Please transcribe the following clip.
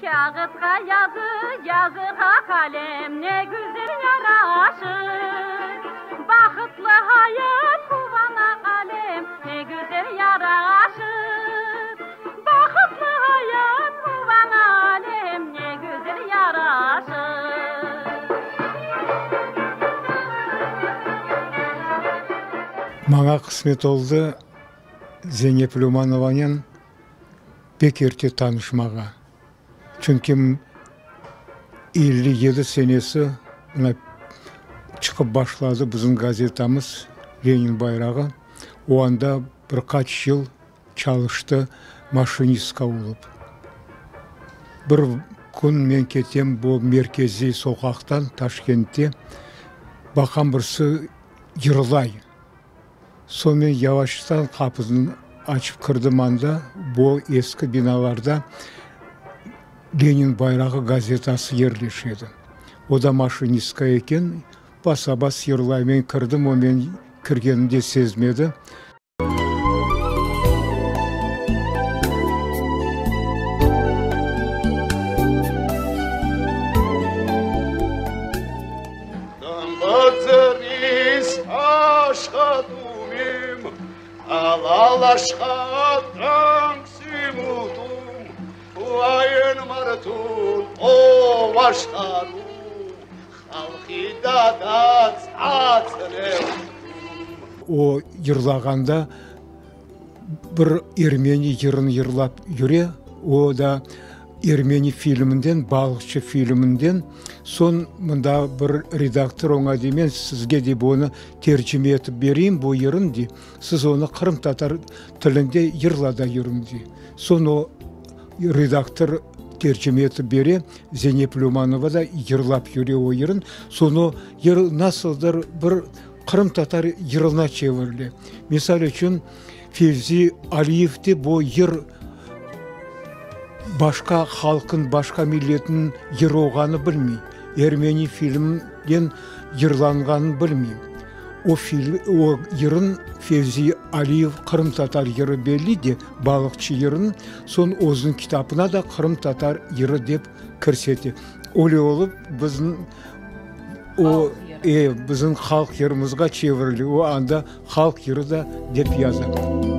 Kâğıtqa yazı, yazığa qalem ne güzel yaraşır. Bahıtlı hayat quvana alem ne güzel yaraşır. Bahıtlı hayat quvana alem ne güzel yaraşır. Maña qısmet oldı Zeynep Lümanovanen pek erte tanışmağa. Çünki 57 senesi mına çıqıp başladı bizim gazetamız Lenin bayrağı. O anda bir qaç yıl çalıştı maşinistka olıp. Bir kün men ketem bu merkeziy soqaqtan Taşkentte, baqam birisi yırlay. Soñ men yavaştan qapını açıp kirdim anda, bu eski binalarda Lenin bayrağı gazetası yerleşe edi. O da maşinistka eken, basa-bas yırlay. Men kirdim, o men kirgenimni de sezmedi. O yırlağanda bir ermeni yırını yırlap yüre, o da Ermeni filminden, Balıqçı filminden. Soñ mında bir redaktor oña dey, men sizge dey bunı tercime etip bereyim, bu yırın dey, siz onı qırımtatar tilinde yırla da yürüñ dey. Soñ o redaktor tercime etip bere, Zeynep Lümanova da yırlap yüre o yırın. Soñ o yır nasıldır bir qırımtatar yırına çevirile. Misal içün, Fevzi Aliyev de bu yır başqa halqın, başqa milletniñ yırı olğanı bilmey. Ermeni filmden yırlanğanın bilmey. O film, o yırın Fevzi Aliyev qırımtatar yırı belli de, Balıqçı yırın, soñ özüniñ kitabına da qırımtatar yırı dep kirsete. Öyle olıp bizim o, e, bizim halq yırımızğa çevirile, o anda halq yırı da dep yaza.